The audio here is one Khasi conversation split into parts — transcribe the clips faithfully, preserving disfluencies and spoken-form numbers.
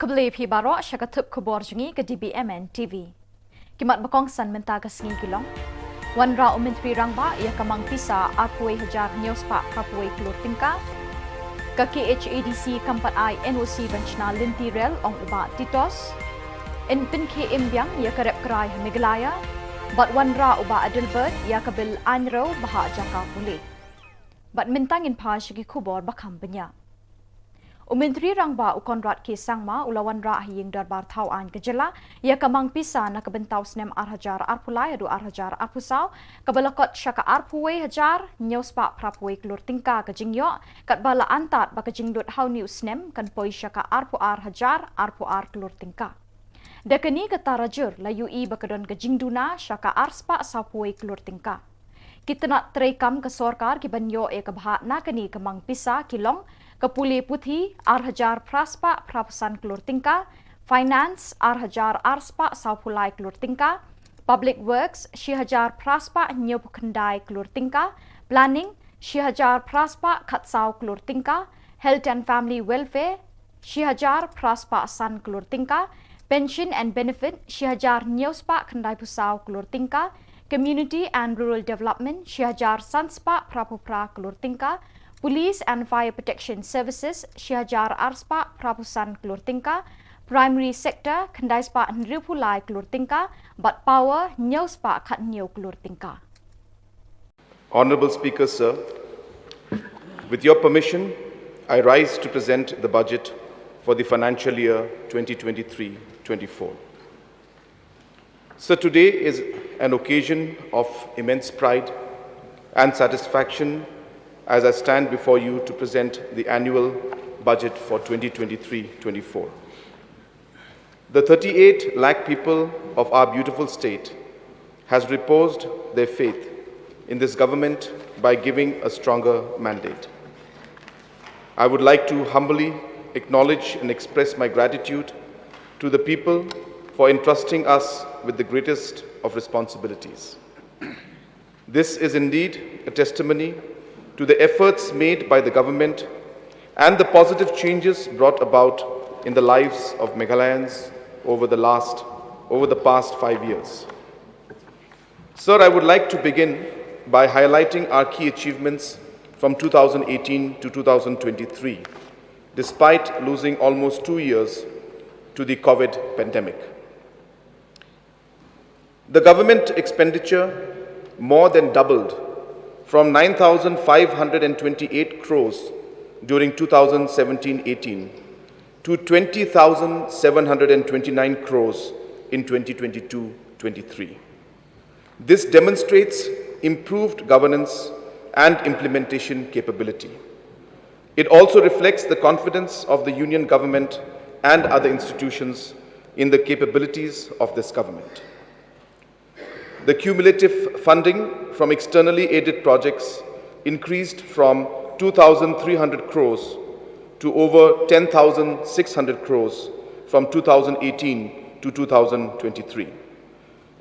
Khublei phi baroh sha ka tip khubor jong ngi ka D B M N T V. Ki mat ba kongsan mynta ka sngi ki long: Wanrah u Myntri Rangbah ïa ka mang pisa arphew hajar hynñiew spah phraphew klur tyngka. Ka K H A D C kam pat ai N O C ban shna lynti rel, ong u Bah Titos. Yn pynkhie im biang ïa ka rep krai ha Meghalaya. Bad wanrah u Bah Adelbert ïa ka bill aiñrew ba hap jaka pule. Bad mynta ngin phai sha ki khubor ba kham bniah. U Myntri Rangbah u Conrad K Sangma u la wanrah ha ïing dorbar thaw aiñ ka jylla ïa ka mang pisa na ka bynta u snem ar hajar arphew lai haduh ar hajar arphew saw, kaba la kot sha ka arphew hajar hynñiew spah phraphew klur tyngka ka jingïoh, katba la antad ba ka jinglut ha une u snem kan poi sha ka arphew ar hajar arphew ar klur tyngka. Da kane ka tarajur la ïohi ba ka don ka jingduna sha ka ar spah sawphew klur tyngka. Ki tnat treikam ka sorkar ki ban ïoh ïa ka bhah na kane ka mang pisa ki long: ka pule puthi ar hajar phra spah phraphew san klur tyngka, finance ar hajar ar spah sawphew lai klur tyngka, public works shi hajar phra spah hynñiewphew khyndai klur tyngka, planning shi hajar phra spah khatsaw klur tyngka, health and family welfare shi hajar phra spah san klur tyngka, pension and benefit shi hajar hynñiew spah khyndaiphew saw klur tyngka, community and rural development shi hajar san spah phraphew phra klur tyngka, police and fire protection services shi hajar ar spah phraphew san klur tyngka, primary sector khyndai spah hynriewphew lai klur tyngka, bad power hynñiew spah khathynñiew klur tyngka. Honorable Speaker, sir, with your permission, I rise to present the budget for the financial year twenty twenty-three twenty-four. Sir, today is an occasion of immense pride and satisfaction as I stand before you to present the annual budget for twenty twenty-three twenty-four. The thirty-eight lakh people of our beautiful state has reposed their faith in this government by giving a stronger mandate. I would like to humbly acknowledge and express my gratitude to the people for entrusting us with the greatest of responsibilities. This is indeed a testimony to the efforts made by the government and the positive changes brought about in the lives of Meghalayans over the last, over the past five years. Sir, I would like to begin by highlighting our key achievements from two thousand eighteen to two thousand twenty-three, despite losing almost two years to the COVID pandemic. The government expenditure more than doubled from nine thousand five hundred and twenty-eight crores during two thousand seventeen eighteen to twenty thousand seven hundred and twenty-nine crores in twenty twenty-two twenty-three. This demonstrates improved governance and implementation capability. It also reflects the confidence of the Union Government and other institutions in the capabilities of this government. The cumulative funding from externally aided projects increased from two thousand three hundred crores to over ten thousand six hundred crores from two thousand eighteen to two thousand twenty-three.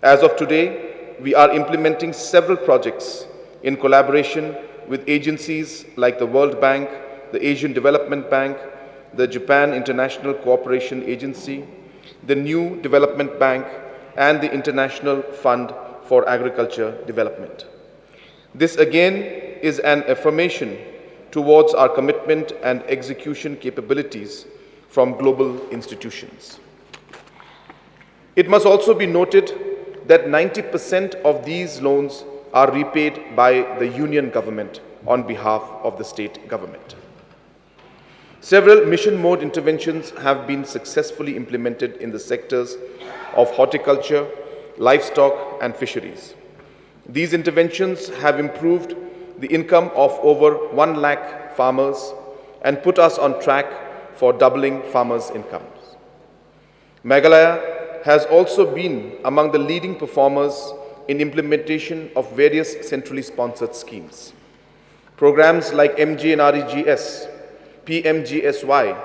As of today, we are implementing several projects in collaboration with agencies like the World Bank, the Asian Development Bank, the Japan International Cooperation Agency, the New Development Bank, and the International Fund for Agriculture Development. This again is an affirmation towards our commitment and execution capabilities from global institutions. It must also be noted that ninety percent of these loans are repaid by the Union Government on behalf of the state government. Several mission mode interventions have been successfully implemented in the sectors of horticulture, livestock, and fisheries. These interventions have improved the income of over one lakh farmers and put us on track for doubling farmers' incomes. Meghalaya has also been among the leading performers in implementation of various centrally sponsored schemes. Programs like M G N R E G S, P M G S Y,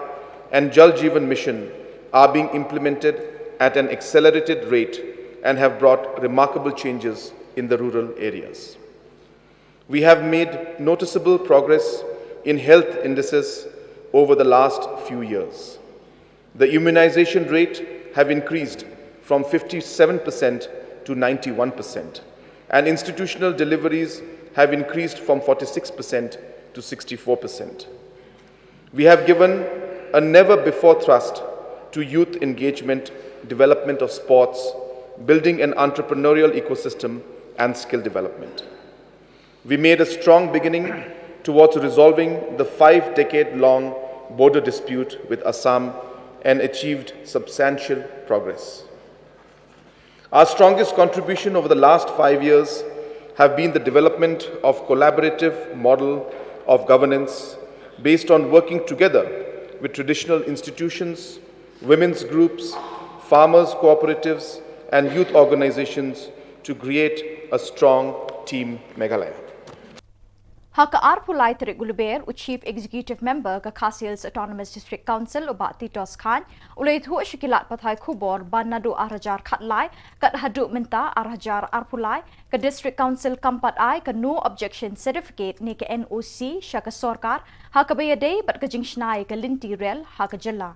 and Jal Jeevan Mission are being implemented at an accelerated rate and have brought remarkable changes in the rural areas. We have made noticeable progress in health indices over the last few years. The immunization rate have increased from fifty-seven percent to ninety-one percent, and institutional deliveries have increased from forty-six percent to sixty-four percent. We have given a never before thrust to youth engagement, development of sports, building an entrepreneurial ecosystem, and skill development. We made a strong beginning towards resolving the five decade long border dispute with Assam and achieved substantial progress. Our strongest contribution over the last five years have been the development of collaborative model of governance based on working together with traditional institutions, women's groups, farmers' cooperatives, and youth organizations to create a strong Team Meghalaya. Ha ka arphew lai tarik u Lber, u Chief Executive Member ka Khasi Hills Autonomous District Council, u Bah Titos Chyne, u la ïathuh sha ki lad pathai khubor ba naduh ar hajar khatlai kat haduh mynta ar hajar arphew lai, ka District Council kam pat ai ka No Objection Certificate ne ka N O C sha ka sorkar ha kaba ïadei bad ka jingshna ïa ka lynti rel ha ka jylla.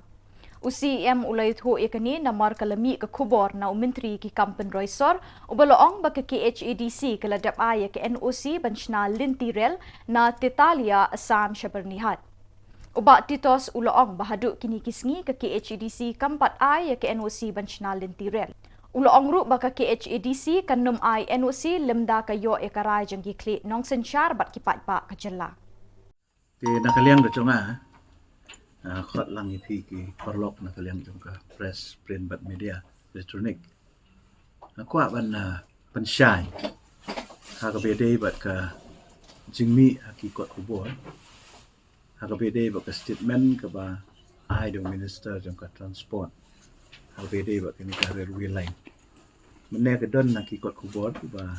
U C E M u la ïathuh ïa kane namar ka la mih ka khubor na u Myntri ki kam pynroi sor, uba la ong ba ka K H A D C ka la dep ai ïa ka N O C ban shna lynti rel na Tetalia, Assam sha Byrnihat. U Bah Titos u la ong ba haduh kine ki sngi ka K H A D C kam pat ai ïa ka N O C ban shna lynti rel. U la ong ruh ba ka K H A D C kan nym ai N O C lymda ka ïoh ïa ka rai jong ki khlieh nongsynshar bad ki paidbah ka jylla. Te na ka liang ka jong nga, ah, khot lang ïa phi ki paralok na ka liang jong ka press, print bad media electronic. Nga kwah ban, ah, pynshai ha kaba ïadei bad ka jingmih ha ki kot khubor, ha kaba ïadei bad ka statement kaba ai da u Minister jong ka Transport ha kaba ïadei bad kane ka railway line. Mynne ka don na ki kot khubor kiba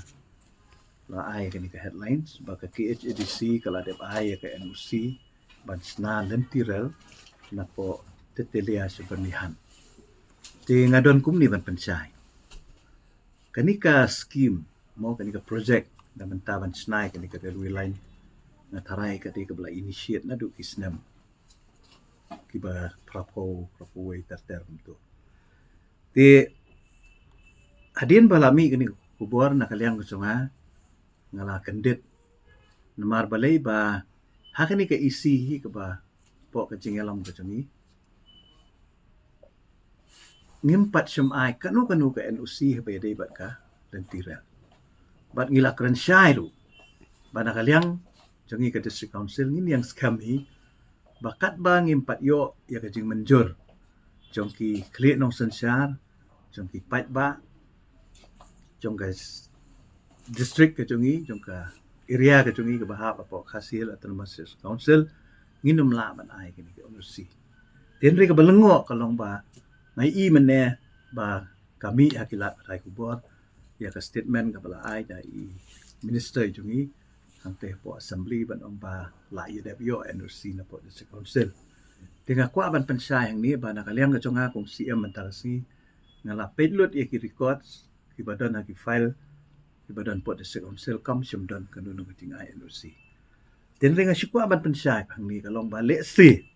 la ai kane ka headlines ba ka K H A D C ka la dep ai ïa ka N O C ban shna lynti rel napoh Tetalia sha Byrnihat. Te nga don kumne ban pynshai. Kane ka scheme, mo, kane ka project na bynta ban shna ïa kane ka railway line, nga tharai ka dei kaba la initiate naduh ki snem kiba phra phew, phra phew wei ter ter kumto. Te hadien ba la mih kane ka khubor na ka liang ka jong nga, nga la kyndit namar balei ba ha kane ka E C hi kaba pok ka jingïalam ka jong ngi, ngim pat shym ai kano kano ka N O C haba ïadei bad ka lynti rel. Bad ngi la kren shai ruh ba na ka liang jong ngi ka District Council ngin ïeng skhem hi ba katba ngim pat ïoh ïa ka jingmynjur jong ki khlieh nongsynshar, jong ki paidbah, jong ka district ka jong ngi, jong ka area ka jong ngi kaba hap hapoh Khasi Hills Autonomous District Council, ngin ym lah ban ai kane ka N O C. Te hynrei kaba lyngngoh ka long ba nga ïohi mynne ba ka mih ha ki lad pathai khubor ïa ka statement kaba la ai da i Minister jong ngi hangtei hapoh Assembly ban ong ba la ïadep ïoh N O C napoh District Council. Te nga kwah ban pynshai hangne ba na ka liang ka jong nga kum C M mynta ka sngi, nga la peit lut ïa ki records kiba don ha ki file kiba don hapoh District Council, kam shym don kano kano ka jingai N O C. Te hynrei nga shu kwah ban pynshai hangne ka long ba lehse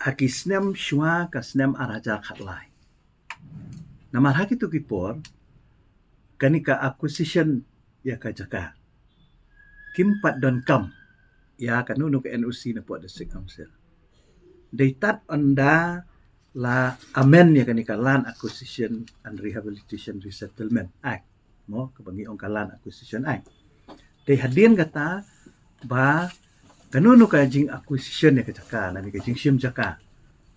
ha ki snem shuwa ka snem ar hajar khatlai, namar ha kito ki por kane ka acquisition ïa ka jaka kim pat donkam ïa kano kano ka N O C napoh District Council. Dei tad ynda la amend ïa kane ka Land Acquisition and Rehabilitation Resettlement Act, mo, kaba ngi ong ka Land Acquisition Act. Dei hadien kata ba kano kano ka jing acquisition ïa ka jaka, lane ka jingshim jaka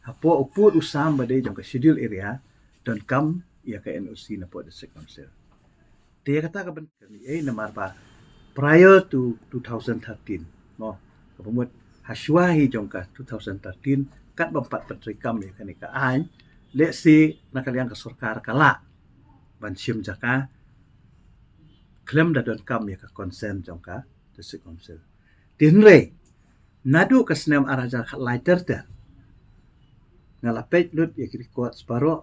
hapoh u pud u sam ba dei jong ka Schedule Area, donkam ïa ka N O C napoh District Council. Te ïa kata ka ban kane, eh, namar ba prior to two thousand thirteen, mo, kaba mut ha shuwa hi jong ka two thousand thirteen, katba ym pat pyntreikam ïa kane ka aiñ, lehse na ka liang ka sorkar ka lah ban shim jaka khlem da donkam ïa ka consent jong ka District Council. Te hynrei naduh ka snem ar hajar khatlai ter ter, nga la peit lut ïa ki records baroh,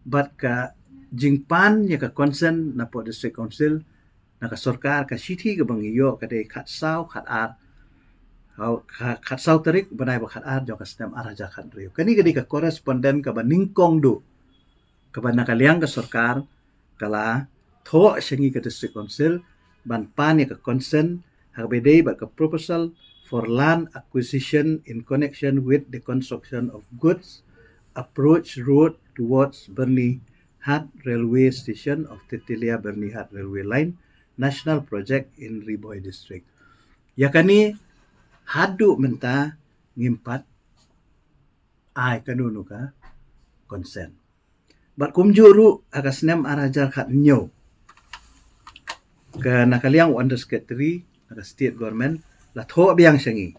bad ka jingpan ïa ka consent napoh District Council na ka sorkar, ka shithi kaba ngi ïoh ka dei khatsaw khatar Ka khatsaw tarik bnai ba khatar jong ka snem arhajar khathynriew. Kane ka dei ka correspondent kaba nyngkong duh kaba na ka liang ka sorkar ka la thoh sha ngi ka District Council ban pan ïa ka consent ha kaba ïadei bad ka proposal for land acquisition in connection with the construction of goods approach road towards Byrnihat Railway Station of Titilia Byrnihat Railway Line National Project in Ri Bhoi District. Ïa kane haduh mynta ngim pat ai kano kano ka consent. Bad kumjuh ruh ha ka snem arhajar khathynñiew ka na ka liang u Undersecretary na ka State Government la thoh biang sha ngi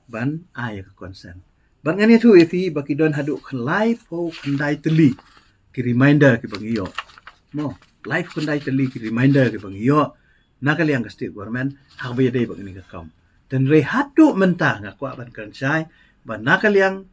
ban ai ka consent. Bad ngan ïathuh ïa phi ba ki don haduh laiphew khyndai tylli ki reminder kiba ngi ïoh. Mo, laiphew khyndai tylli ki reminder kiba ngi ïoh na ka liang ka State Government ha kaba ïadei bad kane ka kam. Hynrei haduh mynta nga kwah ban kren shai ba na ka liang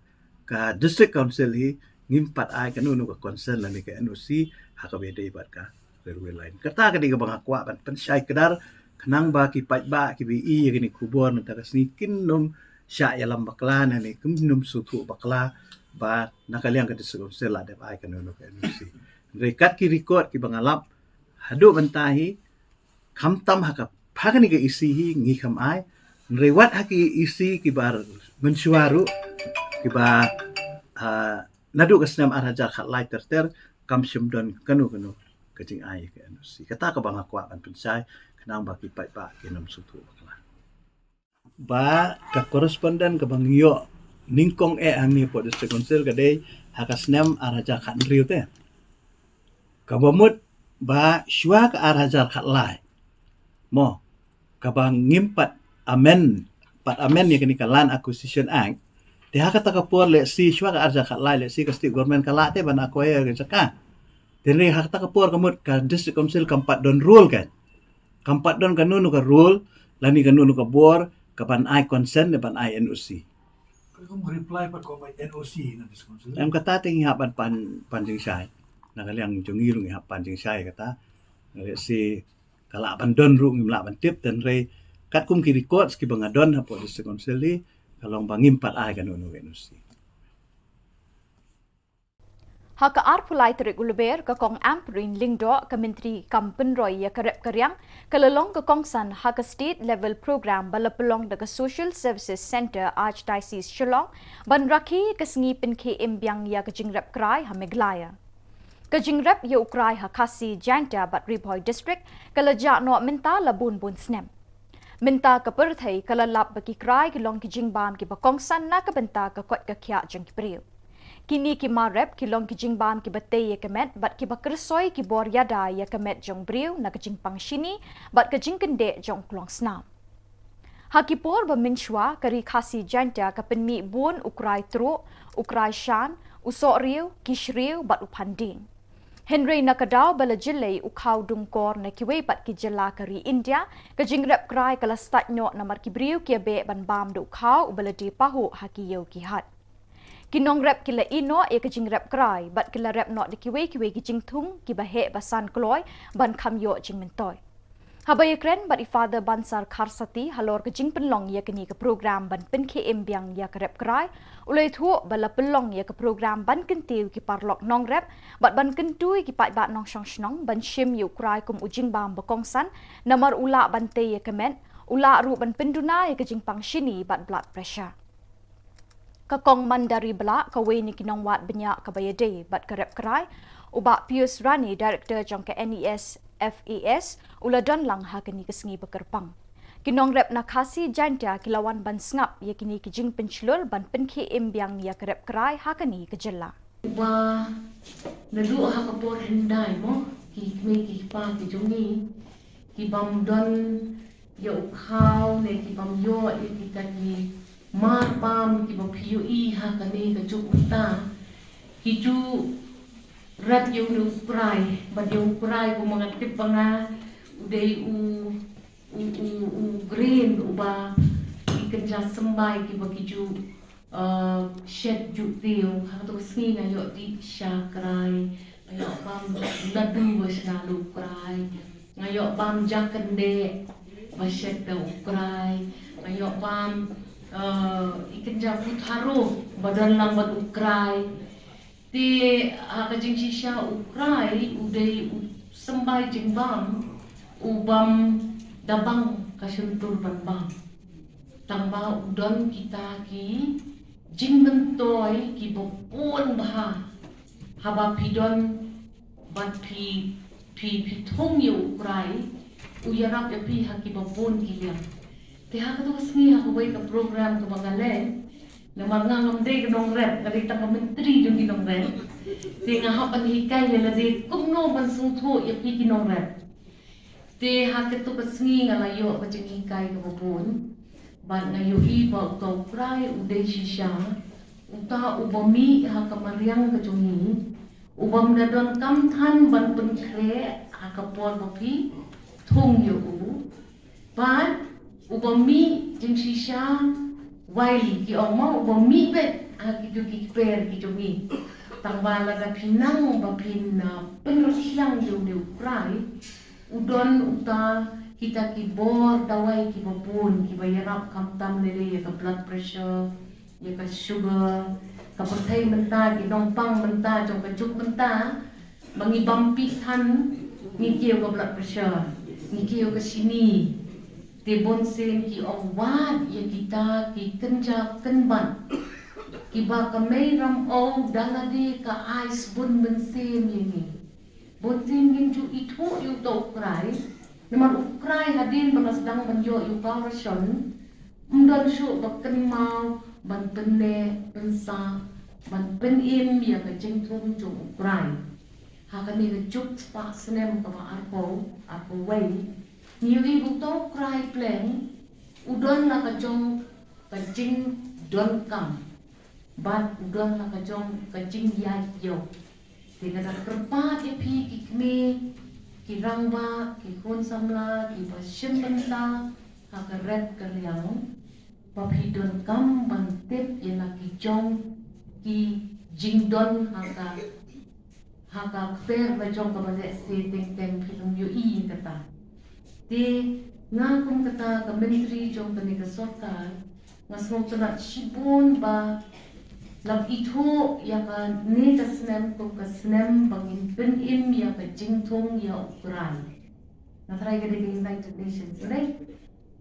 ka District Council hi ngim pat ai kano kano ka consent lane ka N O C ha kaba ïadei bad ka railway line. Kata ka dei kaba nga kwah ban pynshai kdar khnang ba ki paidbah kiba ïohi ïa kane ka khubor mynta ka sngi kin nym shah ïalam bakla lane kin nym sngewthuh bakla ba na ka liang ka District Council la dep ai kano kano ka N O C. Hynrei kat ki record kiba nga lap haduh mynta hi khamtam ha ka, ha kane ka E C hi ngi kham ai. Hynrei wat ha ki E C kiba mynshuwa ruh kiba, ah, naduh ka snem arhajar khatlai ter ter kam shym don kano kano ka jingai ka N O C. Kata kaba nga kwah ban pynshai khnang ba ki paidbah kin nym sngewthuh bakla. Ba ka correspondent kaba ngi ïoh nyngkong eh hangne hapoh District Council ka dei ha ka snem arhajar khathynriew te. Kaba mut ba shuwa ka arhajar khatlai, mo, kaba ngim pat amend, pat amend ïa kane ka Land Acquisition Act. Te ha kata ka por lehse shuwa ka arhajar khatlai lehse ka State Government ka lah te ban acquire ka jaka. Te hynrei ha kata ka por ka mut ka District Council kam pat don rule ka. Kam pat don kano kano ka rule lane kano kano ka bor kaban ai consent ne ban ai N O C. Ka kum reply pat ko bai N O C na District Council. Em, kata te ngi hap ban pan, pan jingshai. Na ka liang jong ngi ruh ngi hap pan jingshai kata. Lehse ka lah ban don ruh ngim lah ban tip, hynrei katkum ki records kiba nga don hapoh District Council hi ka long ba ngim pat ai kano kano ka N O C. Ha ka arphew lai tarik u Lber, ka Kong Ampareen Lyngdoh, ka Myntri kam pynroi ïa ka rep ka riang, ka la long ka kongsan ha ka State Level Program ba la pynlong da ka Social Services Centre, Archdiocese Shillong, ban rakhe ka sngi pynkhie im biang ïa ka jingrep krai ha Meghalaya. Ka jingrep ïa u krai ha Khasi Jaintia bad Ri Bhoi District ka la jah noh mynta la bun bun snem. Mynta ka pyrthei ka la lap ba ki krai ki long ki jingbam kiba kongsan na ka bynta ka koit ka khiah jong ki briew. Kine ki mar rep ki long ki jingbam kiba tei ïa ka met bad kiba kyrsoi ki bor ïada ïa ka met jong briew na ka jingpang shini bad ka jingkyndeh jong u klongsnam. Ha ki por ba mynshuwa ka Ri Khasi Jaintia ka pynmih bun u krai truh, u krai shan, u sohriew, ki shriew bad u phandieng. Hynrei na ka daw ba la jyllei u khaw dungkor na kiwei pat ki jylla ka ri India, ka jingrep krai ka la stait noh namar ki briew ki ïabeh ban bam da u khaw uba la die pahuh ha ki ïew ki hat. Ki nongrep ki la ïeh noh ïa ka jingrep krai bad ki la rep noh da kiwei kiwei ki jingthung kiba heh ba san kloi ban kham ïoh jingmyntoi. Haba ïakren bad i Father Bansar Kharsati halor ka jingpynlong ïa kane ka program ban pynkhie im biang ïa ka rep krai, u la ïathuh ba la pynlong ïa ka program ban kyntiew ki paralok nongrep bad ban kyntu ïa ki paidbah nongshong shnong ban shim ïa u krai kum u jingbam ba kongsan, namar u lah ban tei ïa ka met, u lah ruh ban pynduna ïa ka jingpang shini bad blood pressure. Ka Kong Mandari Blah, kawei na ki nongwad bniah kaba ïadei bad ka rep krai, u Bah Pius Rani, Director jong ka N E S F A S, u la don lang ha kane ka sngi ba kyrpang. Ki nongrep na Khasi Jaintia ki la wan ban sngap ïa kine ki jingpynshlur ban pynkhie im biang ïa ka rep krai ha kane ka jylla. Uba naduh ha ka por hyndai mo, ki kmie ki kpa ki jong ngi ki bym don ïa u khaw ne ki bym ïoh ïa kita ki mar bam kiba phi ïohi ha kane ka juk mynta. Ki ju rep ïa u krai, bad ïa u krai kumba nga tip ba nga u dei u, u, u, u grain uba ki kynja symbai kiba ki ju, uh, shet ju tiew. Ha kato ka sngi nga ïoh dih sha krai, nga ïoh bam ladu ba shna da u krai. Nga ïoh bam jakyndeh ba shet da u krai. Nga ïoh bam Uh, i kynja u Tharo ba don lang bad u Krai. Te ha ka jingshisha u Krai u dei u symbai jingbam u bam da bang ka shyntur ban bam. Tang ba u don kita ki jingmyntoi ki ba bun bha haba phi don bad phi phi phi thung ïa u Krai u ïarap ïa phi ha ki ba bun ki liang. Te ha kato ka sngi ha kawei ka program kaba nga leh, namar nga ngam dei ka nongrep, nga dei tang ka myntri jong ki nongrep. Te nga hap ban hikai ïa lade kumno ban sngewthuh ïa phi ki nongrep. Te ha kato ka sngi nga la ïoh ka jinghikai kaba bun. Bad nga ïohi ba uta u Krai u dei shisha uta u ba mih ha ka mariang ka jong ngi, u bym da don kam than ban pynkhreh ha ka por ba phi thung ïa u. Bad u ba mih jingshisha wai ki ong ma u ba mih beit ha kito ki kper ki jong ngi. Tang ba lada phi nang ba phin, uh, pynrkhiang ïa une u Krai, u don uta kita ki bor dawai ki ba bun ki ba ïarap khamtam lei lei ïa ka blood pressure, ïa ka sugar, ka pyrthei mynta ki nongpang mynta jong ka juk mynta, ba ngi bam pih than, ngi kiew ka blood pressure, ngi kiew ka shini. Te bun sien ki ong wad ïa kita ki kynja kynbat ki ba ka mei ram o da lade ka ai sbun mynsiem ïa ngi. Bun sien ngin ju ithuh ïa uta u Krai. Namar u Krai hadien ba la sdang ban ïoh ïa u kaw rashon, ym don shuh ba kynmaw ban pynneh pynsah ban pynim ïa ka jingthung jong u Krai. Ha kane ka juk spah snem kaba arphew, arphew wei, ngi ïohi ba uta u Krai pleng u don la ka jong ka jingdonkam bad u don la ka jong ka jingïaid ïew. Te nga da kyrpad ïa phi ki kmie, ki rangbah, ki khun samla, ki ba shim bynta ha ka rep ka riang, ba phi donkam ban tip ïa la ki jong ki jingdon ha ka ha ka kper ba jong kaba lehse teng teng phi lum ïohi kata. Te nga kum kata ka myntri jong kane ka sorkar, nga sngewtynnat shibun ba la ithuh ïa kane ka snem kum ka snem ba ngin pynim ïa ka jingthung ïa u Krai. Nga tharai ka dei ka United Nations, right?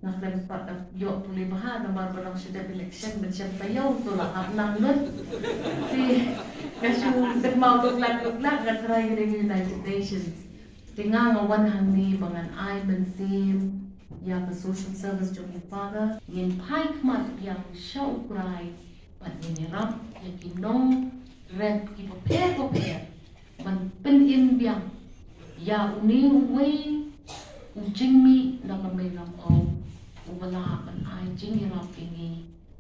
Nga khlem pat ïoh pule bha namar ba nang shu dep election ban shem taïew to la hap nang lut. Te nga shu dep mau tuk lak tuk lak nga tharai ka dei ka United Nations. Te nga nga wan hangne ba ngan ai mynsiem ïa ka social service jong u Father. Ngin phai khmat biang sha u Krai bad ngin ïarap ïa ki nongrep ki bapher bapher ban pynim biang ïa une uwei u jingmih na ka mei ram o uba lah ban ai jingïarap ïa ngi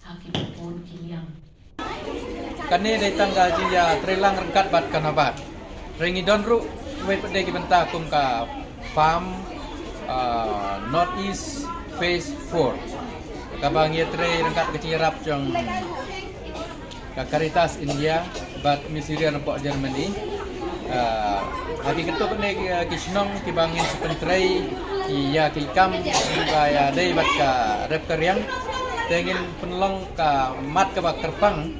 ha ki bun ki liang. Kane dei tang ka jingïatreilang ryngkat bad ka NABARD. Hynrei ngi don ruh wei pat de ki bynta kum ka PALM, ah, North East Phase four, kaba ngi ïatrei ryngkat ka jingïarap jong ka Caritas India bad Miserior na pok Germany. Ah, ha ki kyntu ne ki, ki shnong kiba ngin sa pyntrei ïa ki kam kiba ïadei bad ka rep ka riang, te ngin pynlong ka mat kaba kyrpang,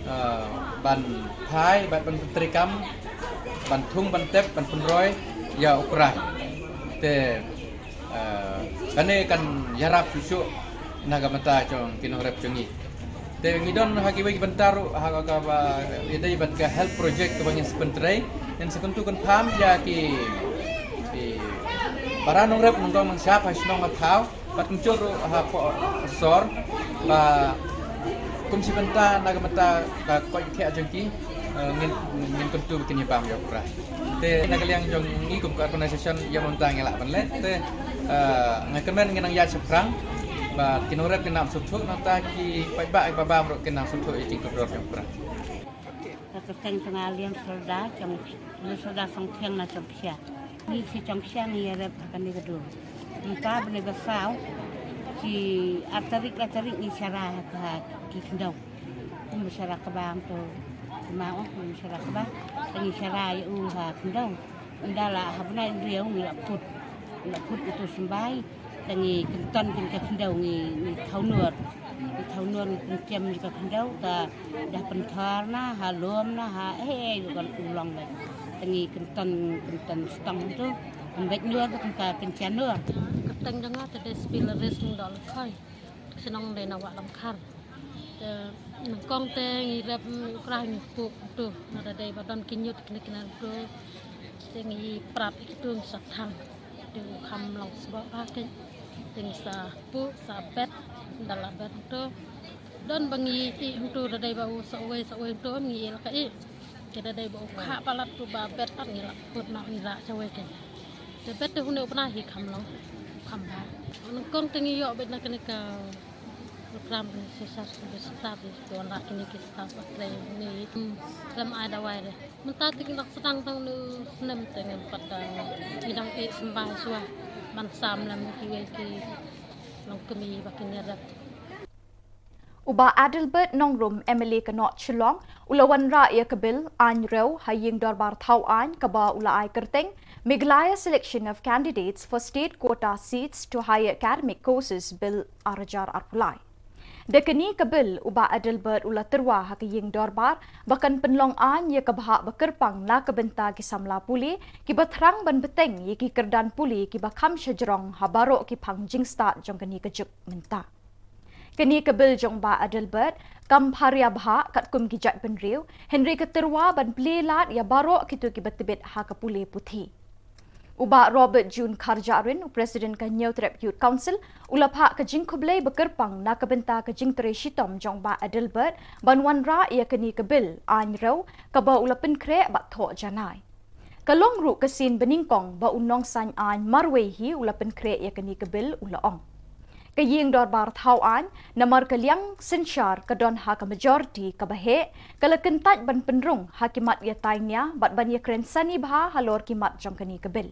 ah, ban phai bad ban pyntrei kam, ban thung ban tep ban pynroi ïa u Krai. Te Ah, kane kan ïarap shuh shuh na ka bynta jong ki nongrep jong ngi. Te ngi don ha kiwei ki bynta ruh ha kaba ïadei bad ka health project kaba ngin sa pyntrei, ngin sa kyntu kynpham ïa ki, ki para nongrep nongdong nongshad ha shnong ha thaw bad kumjuh ruh hapoh sor ba kum shi bynta na ka bynta ka koit ka khiah jong ki, eh, ngin, ngin kyntu ba kin ïa bam ïa u Krai. Te na ka liang jong ngi kum ka organisation ïa mynta ngi lah ban leh te, eh, nga kyrmen ngin nang ïaid shaphrang bad ki nongrep kin nang sngewthuh, nangta ki paidbah kiba bam ruh kin nang sngewthuh ïa ki jingkyrduh jong u Krai. Ka kyrteng jong nga Lian Sordar, jong Lian Sordar Songthiang na Jongpsha. Ngi shi Jongpsha ngi ïarep ha kane ka dur. Mynta bnai ba saw, shi ar tarik lai tarik ngi shara ha ki khyndew. Kum ba shara kba to ma ong kum ba shara kba. Te ngi shara ïa u ha khyndew. Ynda la ha bnai hynriew ngi la put. Ngi la put uto u symbai. Te ngi kynton kin ka khyndew ngi, ngi thaw nur. Ngi Thaw nuan pyntiam ïa ka khyndew ta, dah pynthar na ha lum na ha eh eh ïa ka u long bad. Tangi kynton kynton stong tu. Pynbeit nuan ta kynta kyntian nuan. Kyrteng jong nga te dei Spil Res Nong Doh Lkhoi. Shnong dei na Wah Lamkhar. Te nyngkong te ngi rep ngi ukra ngi puk tu na da dei ba don ki ñiut kine kine tu. Te ngi prap ïa ki tu ngi sa thang. Te u kham long sbok ba te. Te ngi sa puk sa bet da la bet tu. Don ba ngi i tu da dei ba u sa uwei sa uwei tu ngi i la ka i. Te da dei ba u kha palat tu ba bet pat ngi la put na ngi ra sa uwei te. Te bet te hune u pna hi kham long kham ba. Nyngkong te ngi ïoh bet na kane ka program kane sesar sesar di tuan ra kine ki staff ba trei ni. Hmm, lem ai dawai re. Mynta te ngi dang sdang tang nu snem te ngim pat da ngi dang i sembah shuwa ban sam lem ki wei ki long kmie ba kine rep. U Bah Adelbert Nongrum, M L A ka North Shillong, u la wanrah ïa ka bill aiñ rew ha ïing dorbar thaw aiñ kaba u la ai kyrteng Meghalaya Selection of Candidates for State Quota Seats to Higher Academic Courses Bill ar hajar arphew lai. Da kane ka bill u Bah Adelbert u la tyrwa ha ka ïing dorbar ba kan pynlong aiñ ïa ka bhah ba kyrpang na ka bynta ki samla pule kiba thrang ban bteng ïa ki kyrdan pule kiba kham shajrong ha baroh ki phang jingstad jong kane ka juk mynta. Kane ka bill jong Bah Adelbert kam pharia bha katkum ki jaitbynriew, hynrei ka tyrwa ban plie lad ïa baroh kito kiba tbit ha ka pule puthi. U Bah Robert June Kharjahrin, u President ka Hynñiewtrep Youth Council, u la phah ka jingkhublei ba kyrpang na ka bynta ka jingtrei shitom jong Bah Adelbert ban wanrah ïa kane ka bill aiñ rew kaba u la pynkhreh bad thoh janai. Ka long ruh ka sien banyngkong ba u nongsaiñ aiñ marwei hi u la pynkhreh ïa kane ka bill, u la ong. Ka ïing dorbar thaw aiñ, namar ka liang synshar ka don ha ka majority kaba heh, ka la kyntait ban pynrung ha ki mat ïatai nia bad ban ïakren sani bha halor ki mat jong kane ka bill.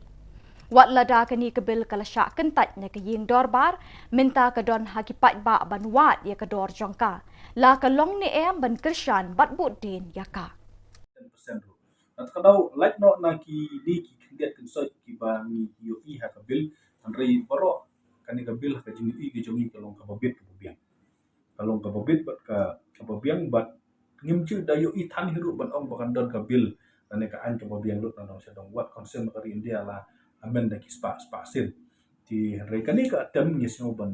Wat lada kane ka bill ka la shah kyntait na ka ïing dorbar, mynta ka don ha ki paidbah ban wad ïa ka dor jong ka. La ka long ne em ban kyrshan bad bud dien ïa ka. Ten percent ruh. Nga te ka dei lait noh na kine ki khyndiat khynsoit kiba ngi ïohi ha ka bill, hynrei baroh kane ka bill ha ka jingïohi ka jong ngi ka long kaba bit kaba biang. Ka long kaba bit bad ka, kaba biang bad ngim ju da ïohi than hi ruh ban ong ba kan don ka bill lane ka aiñ kaba biang lut na dong sha dong. Wat kongsan ka ri India la amend da ki spah spah sien. Te hynrei kane ka attempt ngi sngew ban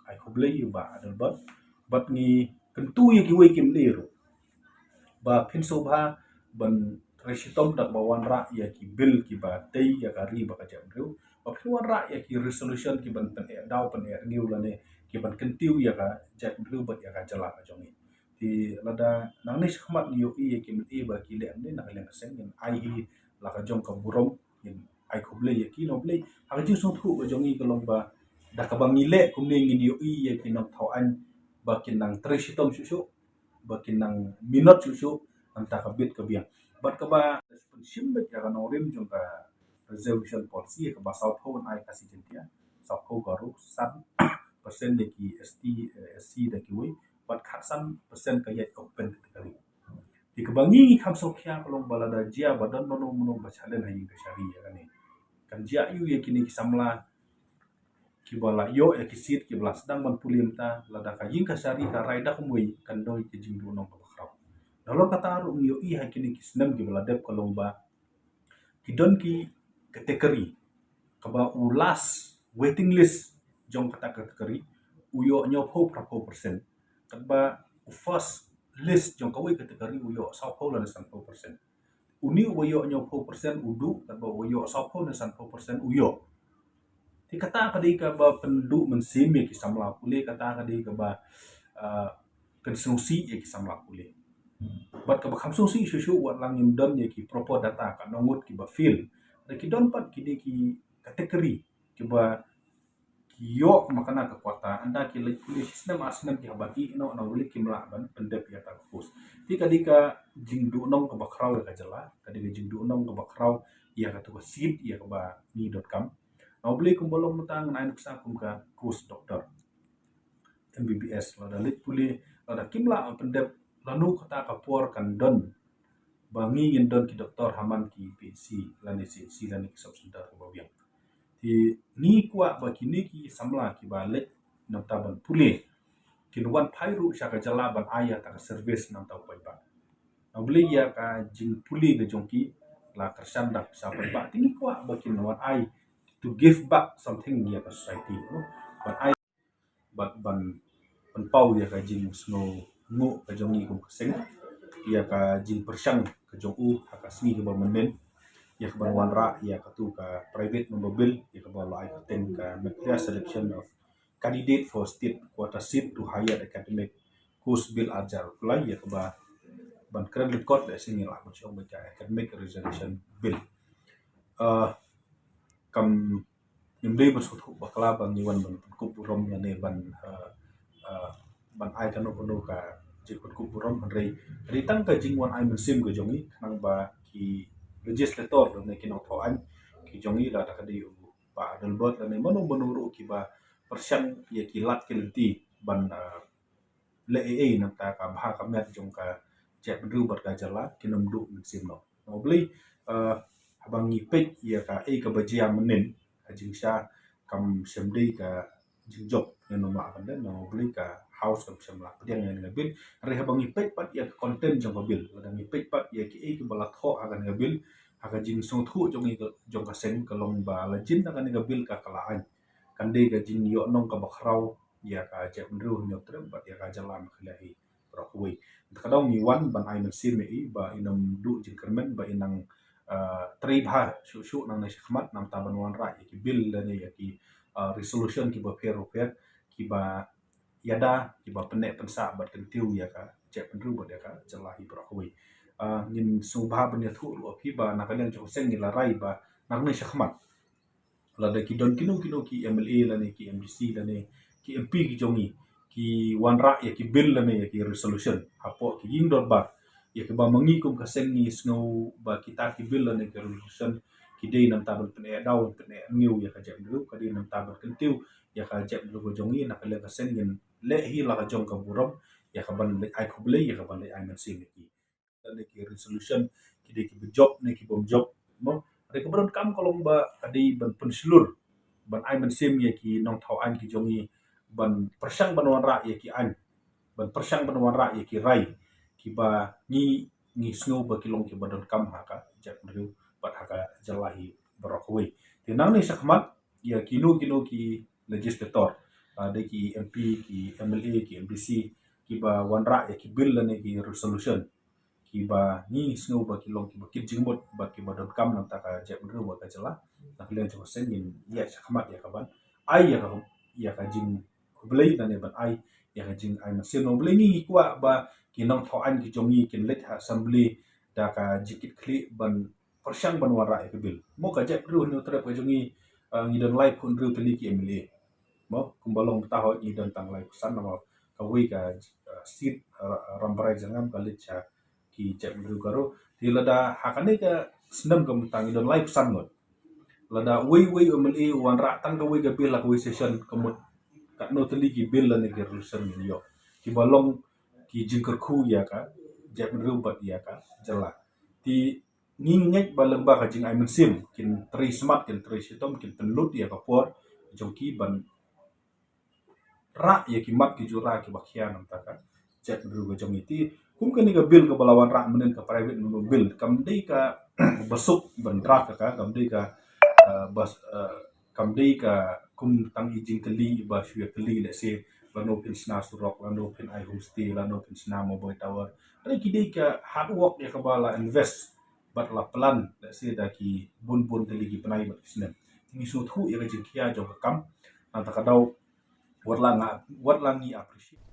ai khublei ïa u Bah Adelbert bad ngi kyntu ïa kiwei kim ne ruh ba phin sngewbha ban trei shitom da kaba wanrah ïa ki bill kiba tei ïa ka ri bad ka jaitbynriew, ba phin wanrah ïa ki resolution kiban pyneh daw pyneh rngiew lane kiban kyntiew ïa ka jaitbynriew bad ïa ka jylla ka jong ngi. Te lada nangne shakhmat ngi ïohi ïa ki mane ba ki leh ne na ka liang ka seng, ngin ai hi la ka jong ka burom, ngin ai khublei ïa ki, na U Blei ha ka jingsngewthuh ka jong ngi ka long ba da kaba ngi leh kumne ngin ïohi ïa ki nongthaw aiñ ba kin nang trei shitom shuh shuh, ba kin nang minot shuh shuh, nangta ka bit ka biang. Bad kaba shim beit ïa ka nongrim jong ka reservation policy ïa kaba sawphew ngan ai Khasi Jaiñtia, sawphew Garo, san percent ïa ki S T, eh, S C da kiwei, bad khatsan percent ka ïaid open category. Te kaba ngi ngi kham sngewkhia ka long ba lada jia ba don mano mano ba challenge ha ïing kashari ïa kane, kan jia aiu ïa kine ki samla kiba la ïoh ïa ki seat kiba la sdang ban pule mynta, lada ka ïing kashari ka rai da kumwei kan don ka jingduhnong kaba khraw. Nalor kata ruh ngi ïohi ha kine ki snem kiba la dep ka long ba ki don ki category kaba u last waiting list jong kata category u ïoh hynñiewphew phraphew percent, katba u first list jong kawei category u ïoh sawphew lane sanphew percent. Une uba ïoh hynñiewphew percent u duh, katba uba ïoh sawphew ne sanphew percent u ïoh. Te kata ka dei kaba pynduh mynsiem ïa ki samla pule, kata ka dei kaba, ah, pynsngewsih ïa ki samla pule. Bad kaba kham sngewsih shuh shuh wat la ngim don ïa ki proper data, katno ngut kiba fail. Da ki don pat kine ki category kiba ki ïoh makna ka quota, ynda ki leit pule shi snem ar snem ki haba ïeh noh, na U Blei kim lah ban pyndep ïa kata ka course. Te ka dei ka jingduhnong kaba khraw ïa ka jylla, ka dei ka jingduhnong kaba khraw ïa kata ka seat ïa kaba ngi donkam. Na U Blei kumba long mynta ngan ai nuksa kum ka course doctor, M B B S, lada leit pule, lada kim lah ban pyndep, lano kata ka por kan don ba ngi ngin don ki doktor ha man ki P H C lane C H C lane ki sub center kaba biang. Te ngi kwah ba kine ki samla kiba leit na bynta ban pule kin wan phai ruh sha ka jylla ban ai ïa kata ka service namar u paidbah. Namar balei ïa ka jingpule ka jong ki la kyrshan da ka pisa paidbah, te ngi kwah ba kin wan ai to give back something ïa ka society, no? Ban ai bad ban pynpaw ïa ka jingsngewnguh ka jong ngi kum ka seng ïa ka jingpyrshang ka jong u ha ka sngi kaba mynnin ïa ka ban wanrah ïa katu ka private member bill ïa kaba la ai kyrteng ka Meghalaya Selection of Candidate for State Quota Seat to Higher Academic Course Bill ar hajar arphew lai ïa kaba ban kren lyngkot lehse ngi lah ban ong ba ka Academic Reservation Bill. Ah, kam ngim dei ban sngewthuh bakla ba ngi wan ban pynkup burom lane ban, ah, ah, ban ai kano kano ka jingpynkup burom, hynrei hynrei tang ka jingwan ai mynsiem ka jong ngi khnang ba ki legislator lane ki nongthaw aiñ ki jong ngi, lada ka dei u Bah Adelbert lane mano mano ruh kiba pyrshang ïa ki lad ki lynti ban, ah, leh ei ei namar ka bha ka miat jong ka jaitbynriew bad ka jylla, kin ym duh mynsiem noh. Namar balei, ah, haba ngi peit ïa kaei kaba jia mynnin ha jingshisha, kam shym dei ka jingjop ne namar ban dei, namar balei ka House kam shym la pdiang ïa kane ka bill. Hynrei haba ngi peit pat ïa ka content jong ka bill, lada ngi peit pat ïa kiei kiba la thoh ha kane ka bill, ha ka jingsngewthuh jong ngi ka, jong ka seng ka long ba la jin da kane ka bill ka, ka la aiñ, kan dei ka jingïohnong kaba khraw ïa ka jaitbynriew Hynñiewtrep bad ïa ka jylla Meghalaya hi baroh kawei. Te ka daw ngi wan ban ai mynsiem ïa i ba in ym duh jingkyrmen, ba in nang, ah, trei bha shuh shuh nangne shakhmat namar ban wanrah ïa ki bill lane ïa ki, ah, resolution kiba pher bapher kiba ïada, kiba pynneh pynsah bad kyntiew ïa ka jaitbynriew bad ïa ka jylla hi baroh kawei. Ah, ngin sngewbha ban ïathuh ruh ïa phi ba na ka liang jong ka seng ngi la rai ba nangne shakhmat lada ki don kino kino ki M L A lane ki M D C lane ki M P ki jong ngi ki wanrah ïa ki bill lane ïa ki resolution hapoh ki ïing dorbar, ïa kiba ma ngi kum ka seng ngi sngew ba kita ki bill lane ki resolution ki dei namar ban pyneh daw, pyneh ngiew ïa ka jaitbynriew, ka dei namar ban kyntiew ïa ka jaitbynriew ka jong ngi, na ka liang ka seng ngin leh hi la ka jong ka burom ïa ka ban leit ai khublei, ïa ka ban leit ai mynsiem ïa ki. Lane ki resolution ki dei kiba jop ne ki bym jop, mo. Hynrei kaba donkam ka long ba ka dei ban pynshlur, ban ai mynsiem ïa ki nongthaw aiñ ki jong ngi ban pyrshang ban wanrah ïa ki aiñ, ban pyrshang ban wanrah ïa ki rai kiba ngi, ngi sngew ba ki long kiba donkam ha ka jaitbynriew bad ha ka jylla hi baroh kawei. Te nangne shakhmat ïa kino kino ki legislator, ah, dei ki M P, ki M L A, ki M D C kiba wanrah ïa ki bill lane ki resolution kiba ngi sngew ba ki long kiba kit jingmut bad kiba donkam namar ka jaitbynriew bad ka jylla, na ka liang jong ka seng ngin ïaid shakhmat ïa ka ban ai ïa ka, ïa ka jingkhublei lane ban ai ïa ka jingai mynsiem. Namar balei ngi kwah ba ki nongthaw aiñ ki jong ngi kin leit ha assembly da ka jingkitkhlieh ban pyrshang ban wanrah ïa ka bill. Mo, ka jaitbynriew Hynñiewtrep ka jong ngi, ah, ngi don laiphew hynriew tylli ki M L A. Mo, kumba long mynta hooid ngi don tang laiphew san namar kawei ka, ah, seat, ah, Rambrai Jyrngam ka leit sha ki jaitbynriew Garo. Te lada ha kane ka snem ka mynta ngi don laiphew san ngut. Lada uwei uwei u M L A u wanrah tang kawei ka bill ha kawei session, ka mut katno tylli ki bill lane ki resolution ngin ïoh kiba long ki jingkyrkhu ïa ka jaitbynriew bad ïa ka jylla. Te ngi ngeit ba lyngba ka jingai mynsiem kin trei smat, kin trei shitom, kin pynlut ïa ka por jong ki ban rah ïa ki mat ki jura kiba khia namar ka jaitbynriew ka jong ngi. Te kum kane ka bill kaba la wanrah mynnin, ka private member bill, kam dei kaba suk ban draft ka, kam dei ka, eh, bas, eh, kam dei ka kum tang i jingkylli iba shu ïakylli lehse lano phin shna surok, lano phin ai homestay, lano phin shna mobile tower. Hynrei ki dei ka hard work ïa kaba la invest bad la plan lehse da ki bun bun tylli ki bnai bad ki snem. Te ngi sngewthuh ïa ka jingkhia jong ka kam, nangta ka daw wat la nga, wat la ngi appreciate.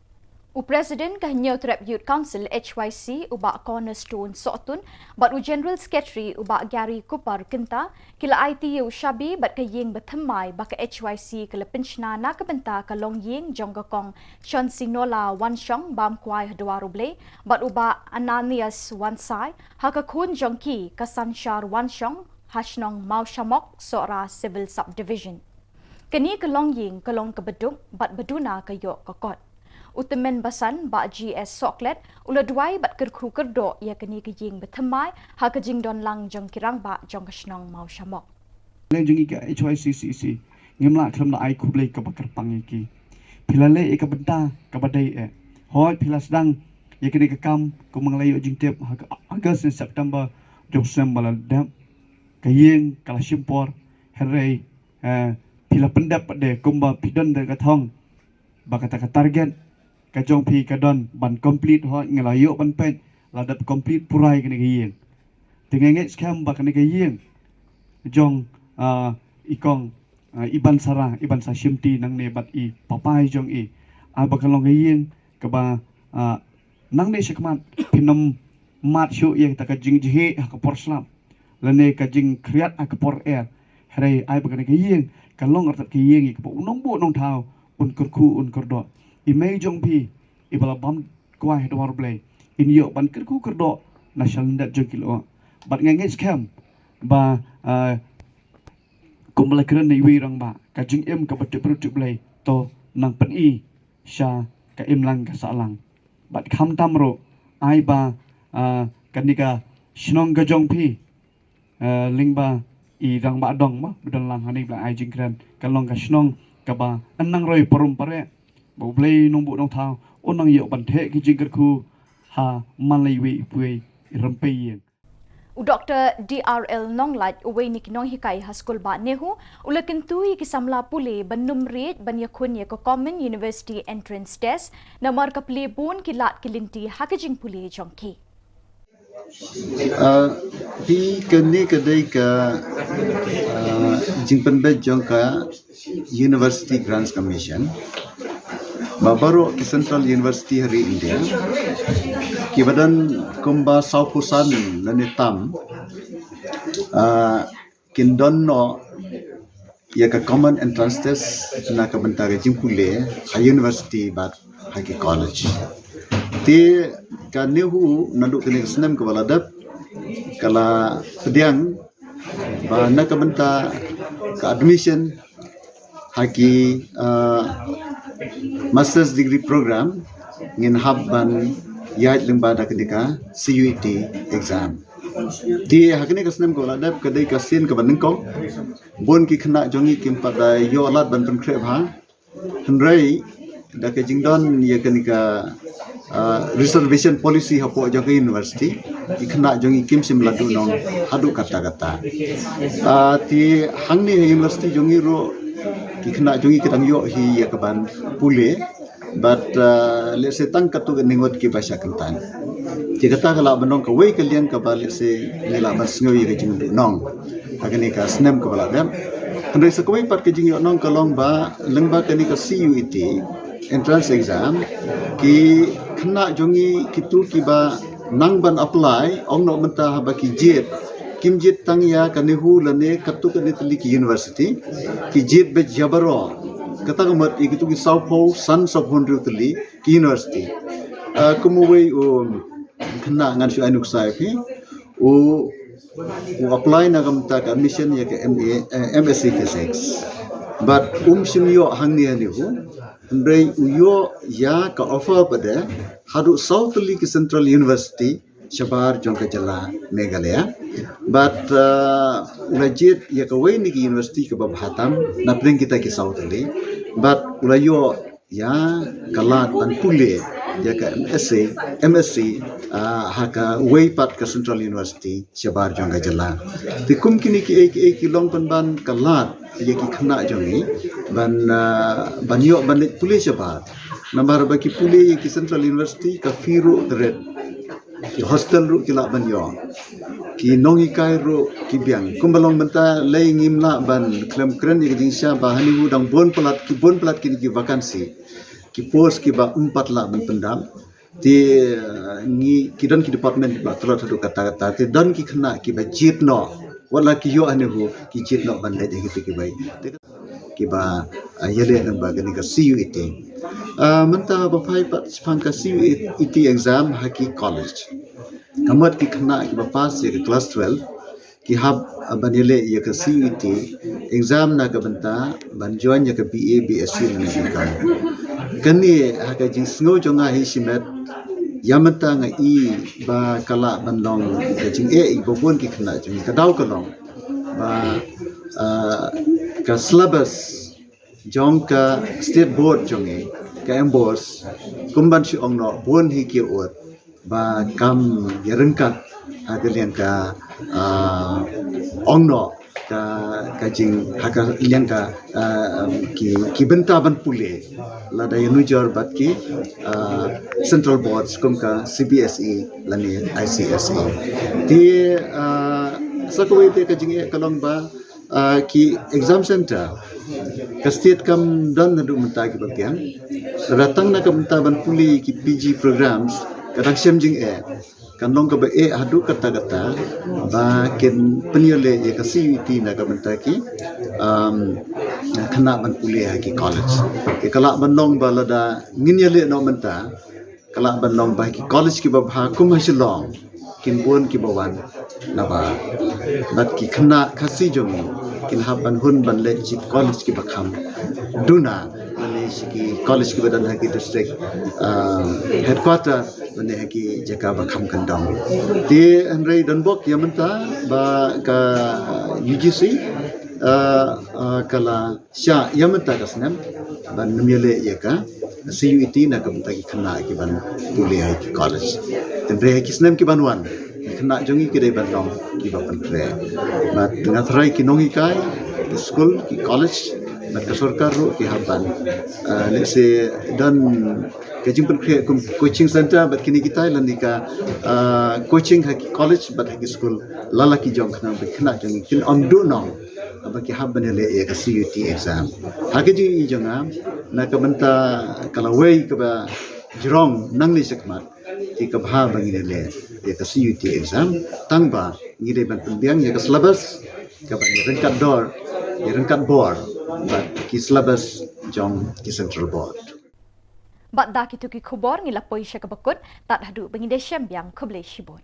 U President ka Hynñiewtrep Youth Council, H Y C, u Bah Cornerstone Sohtun, bad u General Secretary u Bah Gary Cooper Kynta, ki la aiti ïa u shabi bad ka ïing bathymmai ba ka H Y C ka la pynshna na ka bynta ka longïing jong ka Kong Chonsinola Wanshong bam kwai ha Dwar U Blei, bad u Bah Ananias Wansai, ha ka khun jong ki ka Sanshar Wanshong, ha shnong Mawshamok, Sohra Civil Subdivision. Kane ka longïing ka long kaba duk bad ba duna ka ïoh ka kot. U tymmen basan Bah G S Sohklet u la duwai bad kyrkhu kyrdoh ïa kane ka ïing bathymmai ha ka jingdon lang jong ki rangbah jong ka shnong Mawshamok. Leng jong ngi ka H Y C C E C ngim lah khlem da ai khublei kaba kyrpang ïa ki. Phi la leh ïa ka bynta kaba dei eh. Hooid phi la sdang ïa kane ka kam kumba nga la ïoh jingtip ha ka August ne September jong snem ba la dep. Ka ïing ka la shim por, hynrei eh, phi la pyndep pat de kumba phi don da ka thong ba kata ka target ka jong phi ka don ban complete, hooid nga la ïoh ban peit la dep complete pura ïa kane ka ïing. Te nga ngeit skhem ba kane ka ïing jong ah, i kong ah, i Bansara, i Bansa Shimti nangne bad i papai jong i, ai ba kan long ka ïing kaba ah, nangne shakhmat phin ym mad shuh ïa kata ka jingjhieh ha ka por slap lane ka jingkhriat ha ka por er. Hynrei ai ba kane ka ïing kan long artat ka ïing ïa kaba u nongbuh nongthaw un kyrkhu un kyrdoh. I mei jong phi iba la bam kwai ha dwar Blei in ïoh ban kyrkhu kyrdoh na shalyndet jong ki lyoh. Bad nga ngeit skhem ba ah, kumba la kren na iwei i rangbah, ka jingim kaba tip briew tip Blei to nang pyni sha ka imlang ka sahlang. Bad khamtam ruh ai ba ah, kane ka shnong ka jong phi ah, lyngba i rangbah dong mo ba don lang hangne ba la ai jingkren, kan long ka shnong kaba yn nang roi parum pareh, ba U Blei nongbuh nongthaw un nang ïoh ban theh ki jingkyrkhu ha man la iwei iwei i rympei ïing. U Doktor D R L Nonglait, uwei na ki nonghikai ha skul bah NEHU, u la kyntu ïa ki samla pule ban ym riej ban ïakhun ïa ka Common University Entrance Test namar ka plie bun ki lad ki lynti ha ka jingpule jong ki. Ah, phi, kane ka dei ka ah, jingpynbeit jong ka University Grants Commission ba baroh ki Central University ha ri India kiba don kumba sawphew san lane tam ah, kin don noh ïa ka Common Entrance Test na ka bynta ka jingpule ha university bad ha ki college. Te ka NEHU naduh kane ka snem kaba la dep ka la pdiang ba na ka bynta ka admission ha ki ah, master's degree program ngin hap ban ïaid lyngba da kane ka C U E T exam. Te ha kane ka snem kaba la dep ka dei ka sien kaba nyngkong. Bun ki khynnah jong ngi kim pat da ïoh lad ban pynkhreh bha. Hynrei da ka jingdon ïa kane ka ah, reservation policy hapoh jong ka university, ki khynnah jong ngi kim shym la duhnong haduh katta katta. Ah, te hangne ha university jong ngi ruh ki khynnah jong ngi ki dang ïoh hi ïa ka ban pule. Bad ah, lehse tang katto katne ngut kiba shah kyntan. Te kata ka lah ban long kawei ka liang kaba lehse ngi lah ban sngew ïa ka jingduhnong ha kane ka snem kaba la dep. Hynrei sa kawei pat ka jingïohnong ka long ba lyngba kane ka C U E T entrance exam, ki khynnah jong ngi kito kiba nang ban apply, ong noh mynta haba ki jied, kim jied tang ïa ka NEHU lane katto katne tylli ki university, ki jied beit ïa baroh. Kata ka mut ïa kito ki sawphew san, sawphew hynriew tylli ki university. Ah, kum uwei u khynnah ngan shu ai nuksa ïa phi, u u apply na ka bynta ka admission ïa ka M A, eh, M S C Physics. Bad um shym ïoh hangne ha NEHU, hynrei u ïoh ïa ka offer pat de haduh saw tylli ki Central University shabar jong ka jylla Meghalaya. Bad ah, u la jied ïa kawei na ki university kaba bha tam na pdeng kita ki saw tylli. Bad u la ïoh ïa ka lad ban pule ïa ka M S C, M S C ah, ha kawei pat ka Central University shabar jong ka jylla. Te kum kine kiei kiei ki long pynban ka lad ïa ki khynnah jong ngi ban ah, ban ïoh ban leit pule shabar. Namar ba ki pule ïa ki Central University ka fee ruh ka rit. Ki hostel ruh ki lah ban ïoh. Ki nonghikai ruh ki biang. Kumba long mynta lei ngim lah ban khlem kren ïa ka jingshisha ba ha NEHU dang bun palat, ki bun palat kine ki vacancy, ki post kiba ym pat lah ban pyndap. Te ah, ngi, ki don ki department kiba tlot haduh katta katta. Te don ki khynnah kiba jied noh, wat la ki ïoh ha NEHU, ki jied noh ban leit ha kito kiwei. Te kiba ah, ïaleh lyngba kane ka C U E T. Ah, mynta ba phai pat shaphang ka C U E T exam ha ki college, ka mut ki khynnah kiba pass ïa ka class twelve ki hap ah, ban ïaleh ïa ka C U E T exam na ka bynta ban join ïa ka B A, B S C lane B Com. Kane ha ka jingsngew jong nga hi shimet, ïa mynta nga i ba ka lah ban long ka jingeh ïa ba bun ki khynnah jong ngi. Ka daw ka long ba ah, ka syllabus jong ka state board jong ngi, ka MBOSE, kum ban shu ong noh bun hi ki ot ba kam ïaryngkat ha ka liang ka, ah, ong noh ka, ka jing ha ka liang ka, ah, ki, ki bynta ban pule lada ïanujor bad ki, ah, central boards kum ka CBSE lane ICSE. Te, ah, sa kawei te ka jingeh ka long ba, ah, ki exam center ka state kam don haduh mynta kiba biang. Lada tang na ka bynta ban pule ki PG programs ka dang shem jingeh. Kan long kaba eh haduh katta katta ba kin pynïaleh ïa ka CUET na ka bynta ki, um, khynnah ban pule ha ki college. Te ka lah ban long ba lada ngin ïaleh noh mynta, ka lah ban long ba ki college kiba bha kum ha Shillong kin bun kiba wan nabar. Bad ki khynnah Khasi jong ngi kin hap ban hun ban leit sha ki college kiba kham duna lane sha ki college kiba don ha ki district, ah, headquarter lane ha ki jaka ba kham kyndong. Te hynrei donbok ïa mynta ba ka UGC, ah, ah, ka la shah ïa mynta ka snem ban ym ïaleh ïa ka CUET na ka bynta ki khynnah kiban pule ha ki college. Te hynrei ha ki snem kiban wan, ki khynnah jong ngi ki dei ban long kiba pyntrei. Bad nga tharai ki nonghikai, ki skul, ki college bad ka sorkar ruh ki hap ban, ah, lehse don ka jingpynkhreh kum coaching center bad kine kitai lane ka, ah, coaching ha ki college bad ha ki skul, la la ki jong, khnang ba ki khynnah jong ngi kin ym duh noh ba ki hap ban ïaleh ïa ka CUET exam. Ha ka jingïohi jong nga, na ka bynta ka lawei kaba jrong nangne shakhmat, te ka bha ba ngin ïaleh ïa ka CUET exam, tang ba ngi dei ban pynbiang ïa ka syllabus kaba ïaryngkat dor, ïaryngkat bor bad ki syllabus jong ki central board. Bad da kito ki khubor ngi la poi sha kaba kut, tad haduh ba ngin da shem biang, khublei shibun.